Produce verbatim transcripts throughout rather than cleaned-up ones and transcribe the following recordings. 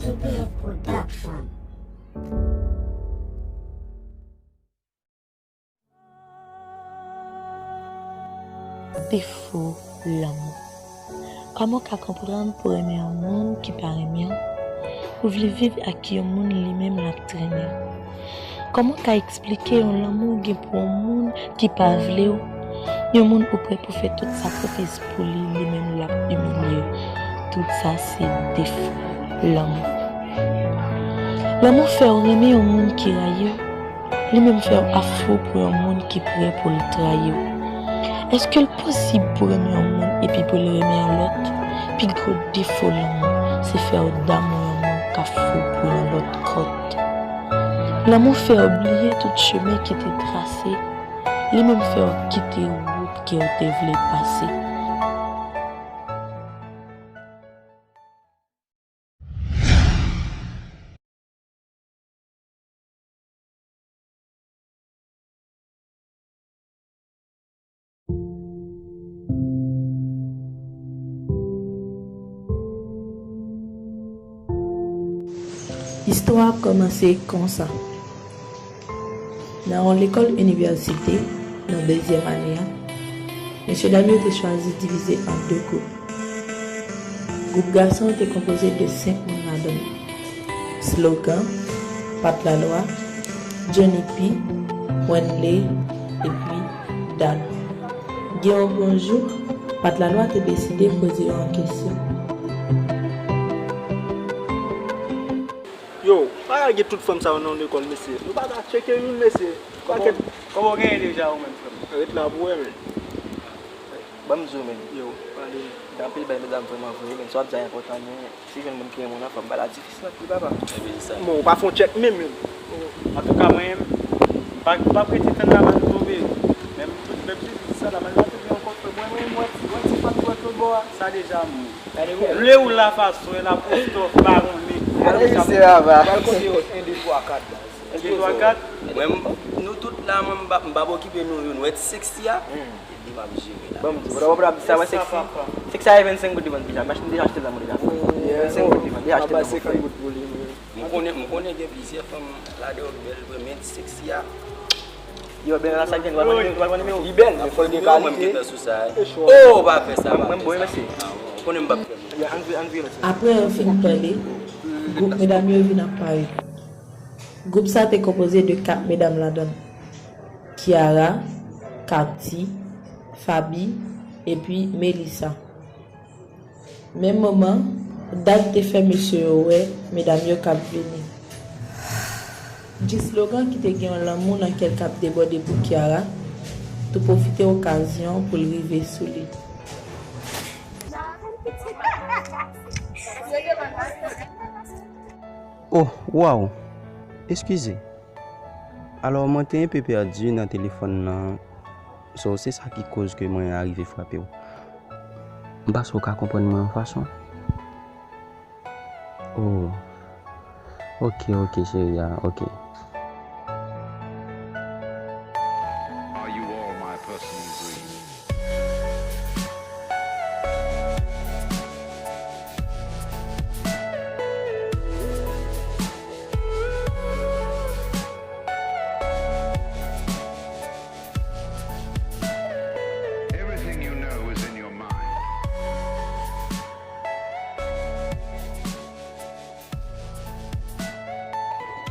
T P F Production. Defo lanmou. Kòman w ka konprann pou renmen yon moun ki pa renmen w? Ou vle viv ak yon moun li menm l ap trennen w. Kòman w ka eksplike yon lanmou w gen pou yon moun ki pa vle w? Yon moun ou prè pou fè tout sakrifis pou li, li menm l ap imilye w. Tout sa se defo lanmou. Lanmou fè w renmen yon moun ki rayi w. Li menm fè w ap fou pou yon moun ki prè pou l trayi w. Èske l posib pou renmen yon moun epi pou l renmen yon lòt? Pi gwo defo lanmou, se fè w damou yon moun k ap fou pou yon lòt kòt. Lanmou fè w bliye tout chemen ki te trase, li menm fè w kite wout ke w te vle pase. Istwa a kòmanse konsa. Nan yon lekòl inivèsite, nan dezyèm ane a, mesyedam yo te chwazi divize an de gwoup. Gwoup gason an te konpoze de senk moun ladan l: Slogan, Pat Lalwa, Johnny P, Wenley, epi Dan. Gen yon bon jou, Pat Lalwa te deside poze yo yon kesyon. Yo, pa lage tout fanm sa yo nan lekòl, mesye. Nou pa ka tcheke youn, mesye. Pakèt. Kòman w genyen deja ou menm, frè m? Ret la pou wè, men. Ban m di w, men. Yo, pale. Gen anpil bèl medam vrèman vre, men sa w ap di a enpòtan, men si w jwenn moun ki renmen w nan fanm, bagay la difisil anpil, papa. Bon, ou pa fè yon tchèk menm, menm. Antouka, mwen, m pa, m p ap rete tann lamal tonbe. Menm, menm si sa, lamal la tonbe ankò, frè. Mwen, mwen, mwen, mwen, ti fanm ki wè tout bò a, sa deja mwen. Vle ou la fason, e la pou stòf, pa konnen. Gade misye la, ba. Pral konte yo, en, de, twa, kat, baz. En, de, twa, kat. Mwen, m, nou tout la, mwen, m pa, m p ap okipe nou, yo, nou wè ti seksi a. Hmm. Epi m ap jere la. Bon, m di, w ap di sa, wè seksi. Seksi a, e vennsenk goud li vann deja. M deja achte l la, mwen deja. Vennsenk goud li vann, deja achte l la, mwen frè. M konnen, m konnen gen plizyè fanm ladan yo k bèl vre, men ti seksi a. Yo, bèl la, sa gen, w ap vann nimewo, w ap vann nimewo. Li bèl, men fò l gen kalite. Mwen, m gentan sou sa, wi. Oh, pa fè sa, pa fè sa. Mwen, mwen, bon, mèsi. Ou konnen m p ap fè. Ann vire, ann vire, mèsi. Apre yo fin pale, gwoup medam yo vin ap parèt. Gwoup sa te konpoze de kat medam ladan l: Kiara, Katy, Faby, epi Melissa. Menm moman, Dan te fè mesye yo wè medam yo k ap vini. G-Slogan ki te gen yon lanmou nan kè l k ap debòde pou Kiara, tou pwofite okazyon pou l rive sou li. Oh, waw! Eskize. Alò, mwen te enpe pèdi nan telefòn nan. So, se sa ki koz ke mwen arive frape w. M panse w ka konprann mwen yon fason. Oh. Ok, ok, cheri a, ok. Are you all my personal dreams? Everything you know is in your mind.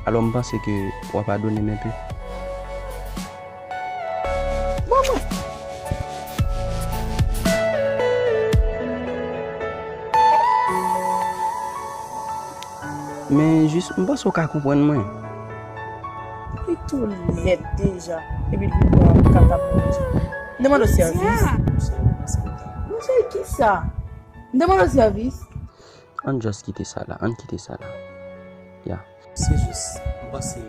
Alò, m panse ke w a padone m enpe. Men jis, m panse w ka konprann mwen. Li tou lèd deja. Epi l vin pran kaka pou manje. M te mande w sèvis. Monchè, kisa? M te mande w sèvis. Ann just kite sa la, ann kite sa la. Ya. Se jis, m panse,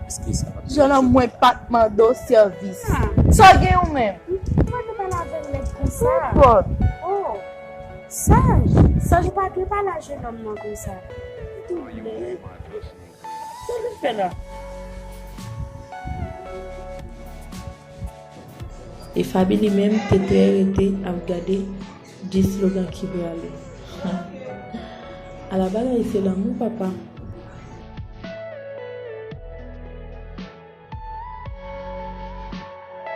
èske sa pa... Jennonm, mwen pa t mande w sèvis. Sa w gen ou menm? M pa t pale avè l lèd konsa. Nenpòt. Oh, Saj, Saj ou pa dwe pale a jennonm nan konsa. Sa l vin fè la? E Faby li menm te trè rete ap gade G-Slogan ki prale. Ala bagay, se lanmou, papa.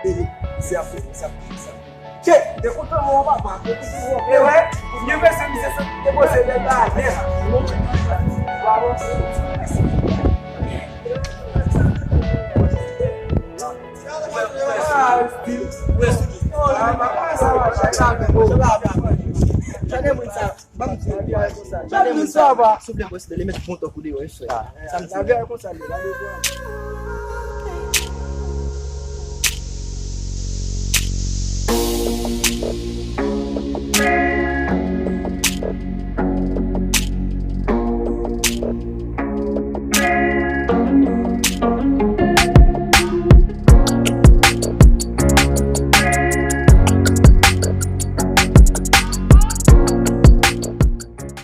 Misye ap fè sa, sa. Che, te kontan wè w, papa. Te kontan wè w. E wè, yo mèsi misye sot te poze lè la. Bravo. Ah, still. Chante moun sa. Ban m di, ban m di sa, pa. Souple, bòs, li met bon tan pou li, wi, frè. Sa m di. Lavi a konsa, li, lavi a konsa.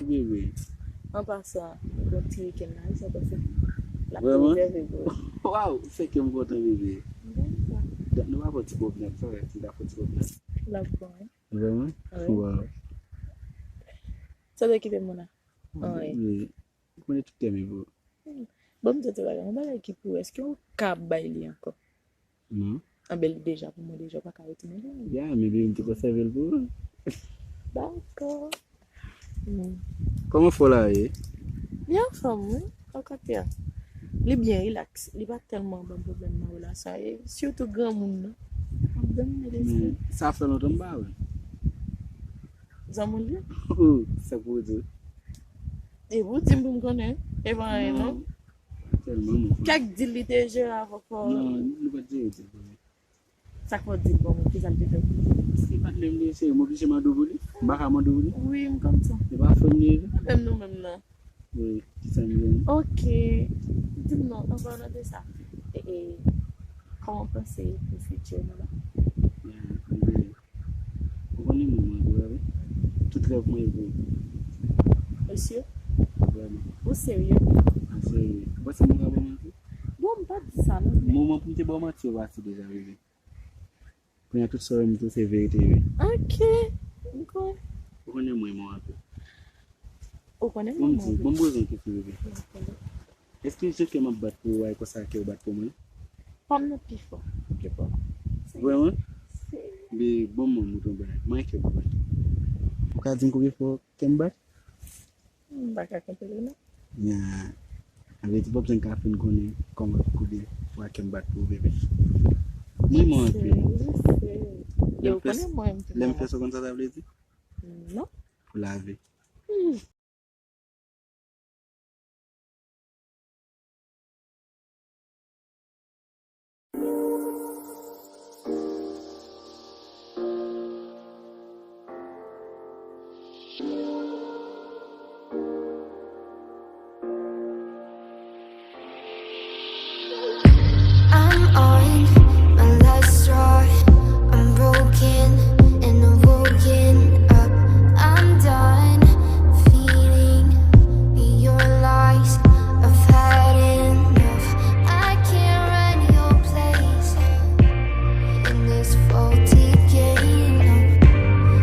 Bebe. An pasan, m konn ti wikenn la, wi, sa w panse? L ap prezève pou ou. Waw, fè kè m kontan, bebe. M konn sa. Dat nou pa fè ti pwoblèm, frè, nou pa fè ti pwoblèm. L ap bon, wi. Vrèman? Wi. Waw. Sa w te kite m la? Wi. Wi. Ou konnen tout kè m e pou ou. Hmm. Bon, m te di bagay, yon bagay ki pou, èske w ka bay li ankò? Non. Anben, li deja pou mwen, deja, ou pa ka retounen li. Ya, men bebe, m te konsève l pou ou. Dakò. Hmm. Kòman fò la ye? Li anfòm, wi. Okontrè. Li byen rilaks. Li pa tèlman ban m pwoblèm nan relasyon an. E sitou granmoun nan. Ap domine lespri. Men sa fè lontan m pa wè l. Zanmi w li? Oh, sa pou w di. E pou w di m pou m konnen. E pa anyen, non? Non. Tèlman mwen. Kèk dil li te jere avè w? Non, nou pa t jere dil pou li. Sa k fè w di l ban mwen, kisa l te fè? Se patnè m li ye, cheri, m oblije mande w pou li. M pa ka mande w pou li. Wi, m konn sa. Se pa frè m li ye tou. Menm nou menm nan. Wi, kisa m gen? Ok. Di m non, an palan de sa. E, e, kòman w panse pou fiti nou la? Ya, m gen. Ou konnen mwen, mwen, wi. Tout rèv mwen e pou ou. Mesye? Vrèman. Ou serye? Mwen serye. Ou panse mwen ka ba w manti? Bon, m pa t di sa, non. Moman pou m te ba w manti yo pase deja, bebe. Kounye a tout sa w wè m di w se verite, wi. Ok. M kwè. Ou konnen mwen renmen w anpil. Ou konnen mwen renmen w anpil. Bon, m di, bon, m poze yon kesyon, bebe. Èske jan kè m ap bat pou ou a, e konsa kè w bat pou mwen? Pa m nan pi fò ke pa w. Vrèman? Serye. Bebe, bon, m montre w yon bagay. Manyen kè m ap bat. Ou ka di m konbyen fò kè m bat? M pa ka konte l, non. Ya. Sa vle di, w p ap janm ka fin konnen kòman konbyen fwa kè m bat pou ou, bebe. Mwen renmen w anpil. Serye, serye. E ou konnen mwen renmen w. Lè m fè sa, w konn sa sa vle di? Non. Pou lavi. Hmm. I'm on my last straw. I'm broken and I'm woken up. I'm done feeding your lies. I've had enough. I can't run your place in this faulty game.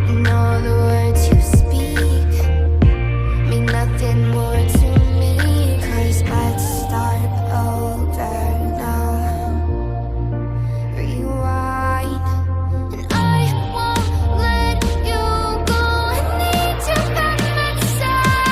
And all the words you speak mean nothing more to me, 'cause let's start over now. Rewind. And I won't let you go. I need you by my side.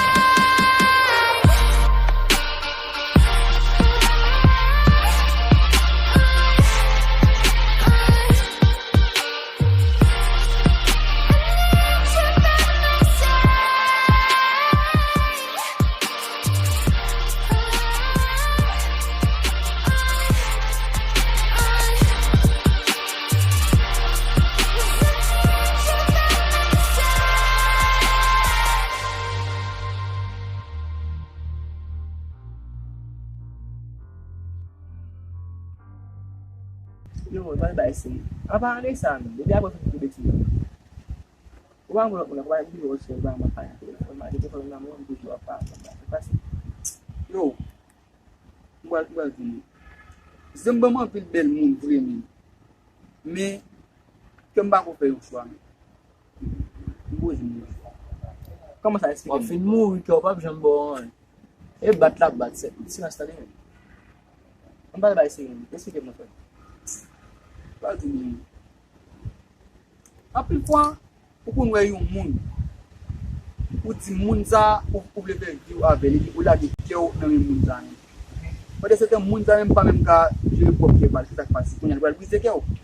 Yo, mwen bay seri. Apa ane sa menm? Depi apre fin koute betiz la. Ou pa yon lòt moun, ou pa yon lòt moun, ou pa yon lòt moun, ou pa yon lòt moun. Yo, m pral, m pral di nou. Zanmi ban m anpil bèl moun vre menm. Men, kè m pa ko fè yon chwa menm. M poze m yon chwa. Kòman sa? Eksplike m. W ap fin mouri, kè w p ap janm ba w anyen. E bat l ap bat, sèt. Silans, tande menm. Ann pale bay serye, eksplike m, mon frè. Pral di m. Anpil fwa, ou konn wè yon moun, ou di moun sa, ou, ou vle fè vi w avè li, ou lage kè w nan men moun sa menm. Pandan se tan, moun sa menm pa menm ka jere pwòp kè pa l, se sa k pase. Kounye a, li pral brize kè w.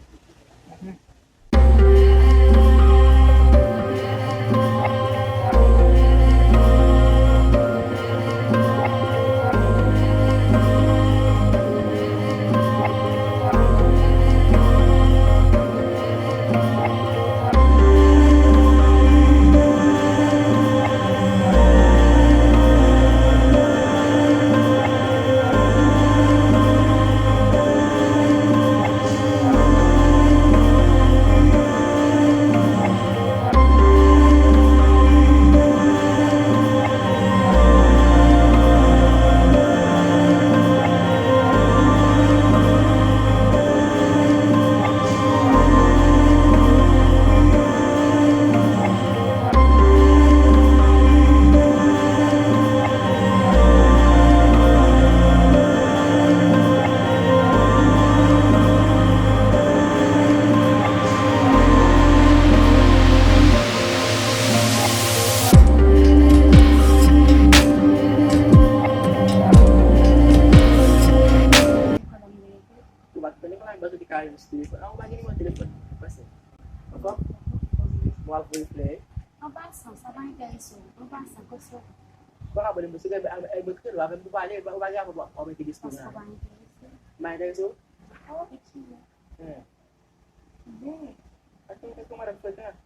Ou pa t konnen kòman baz ou te ka rele sou telefòn. Ah, ou pa gen nimewo telefòn. Pase. Anfòm? Mwen ap voye flè. An pasan, sa pa enterese w. An pasan, kòso. Ou pa ka pale m, paske e, e, mwen kreye l avè m pou pale, ou pa gen rapò w ap enterese m la. Paske w pa enterese. M pa enterese w? Oh, e ki lè? Hein. Ben. Paske mwen fèk yon madanm frekan.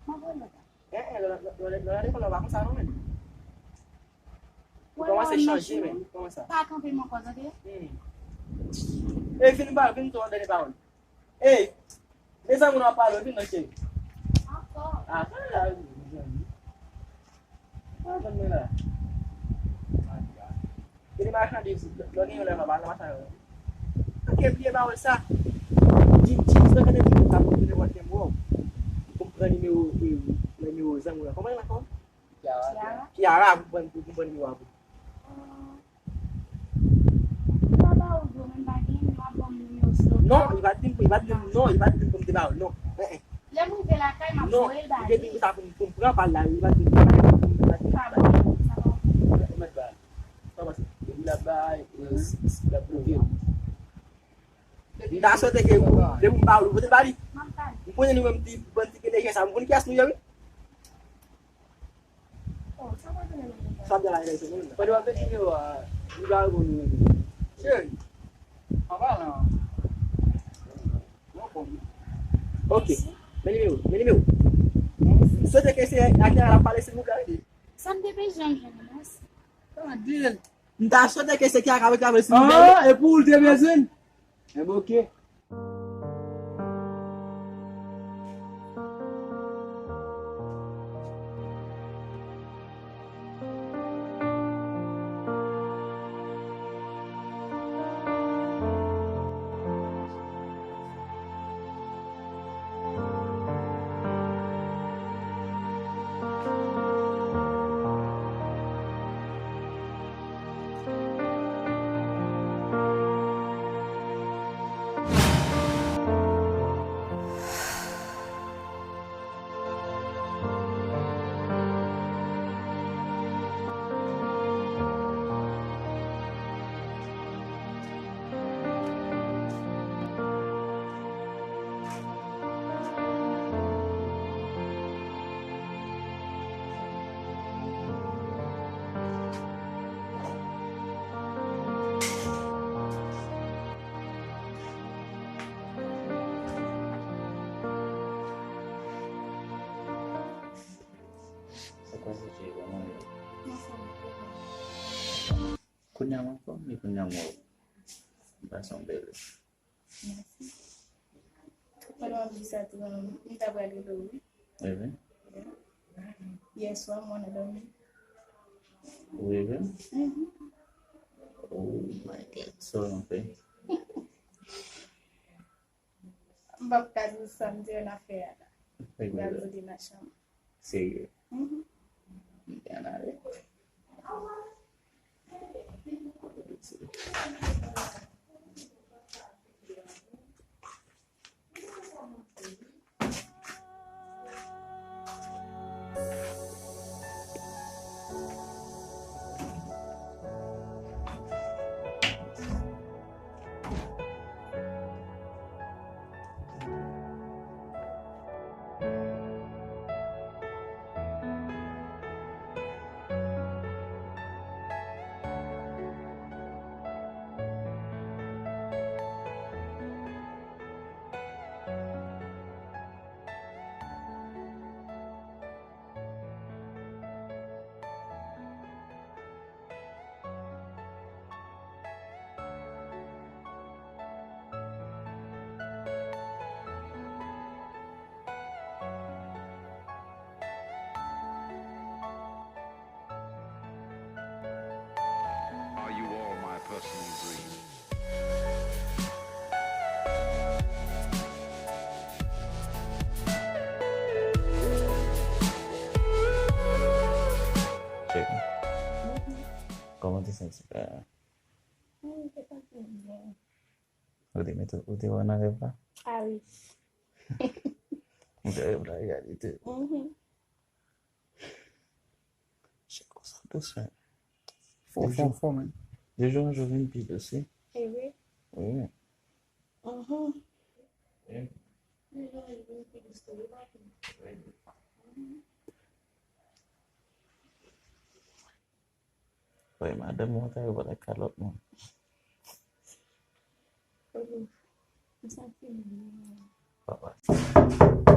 Mwen voye lòt la. Eh, eh, lò, lò, lò, lò, lò, lò, lò, pa konsa non, men. Ou kòmanse chanje, men. Kòman sa? Pa kanpe m ankò, tande? Hmm. Ey, vin ba, vin tou, an dènye pawòl. Ey, mezanmi, nou ap pale, vin non, cheri. Ankò. Ah, sa la, mezanmi. Sa jwenn mwen la. Gade machandiz, lò gen yon lè m ap al nan machandiz. Ok, bliye pawòl sa. Jim, Jim, sa gade Jim, sa pou tounen wòl gen mò. Pou m pran nimewo, eh, nimewo zanmi w la. Kòman l ankò? Kiara. Kiara, pou m pran, pou m pran nimewo a pou. Non, li pa t di m, li pa t di m, non, li pa t di m pou m te ba w, non. Eh, eh. Lè m rive lakay, m ap voye l ba li. Non, li te di m sa pou m, pou m pran pa l la, li pa t di m pou m te ba l. Li pa ba m, sa pa yon pwoblèm. Mèt ba l. Sa pase? Epi l ap bay, eh, s-, s-, l ap bloke. M ta swete ke depi m ba w, ou pote l ba li. M ap ba li. M konnen nou menm ti, bann ti kenegè sa, m konn kiyès nou ye, wi. Sa byen la, Elèson, non? Pandan w ap fè nimewo a, li pa reponn ou menm. Cheri, an palan, mwen konn. Ok. Men nimewo, men nimewo. M swete ke se ak Kiara l ap pale, silvouplè. Sa m te bezwen jwenn, mèsi. Sa di l. M ta swete ke se Kiara k ap reklame, silvouplè. Ah, e pou ou l te bezwen? Enben, ok. Sa pase, cheri, kòman w ye? Mwen anfòm. Kounye a m anfòm, men kounye a m wè w. Ou pase yon bèl. Mèsi. Pandan w ap di sa tou, m ta pral rele w, wi. Reve? Yè swa, mwen nan dòmi. Ou reve? Mhm. Oh my God, sa w nan fè? M p ap ka di w sa m te wè nan afè a la. Fè m pral pote machann. Serye? Mhm. Ann ale. Are you all my personal dreams? Check. Kòman te santi la? Ou te mete, ou te wè nan rèv la? Ah wi. Ou te rèv la reyalite. Mhm. Se konsa dous, men. Fò, fò, fò, men. De jou an jou vin pi dous, wi. E vre? Wi. Mhm. De jou an jou vin pi dous tou, wi, papi. Mhm. Wi, madanm mwen ta yo pa ta kalòt mwen. Mhm. M santi m byen. Papa.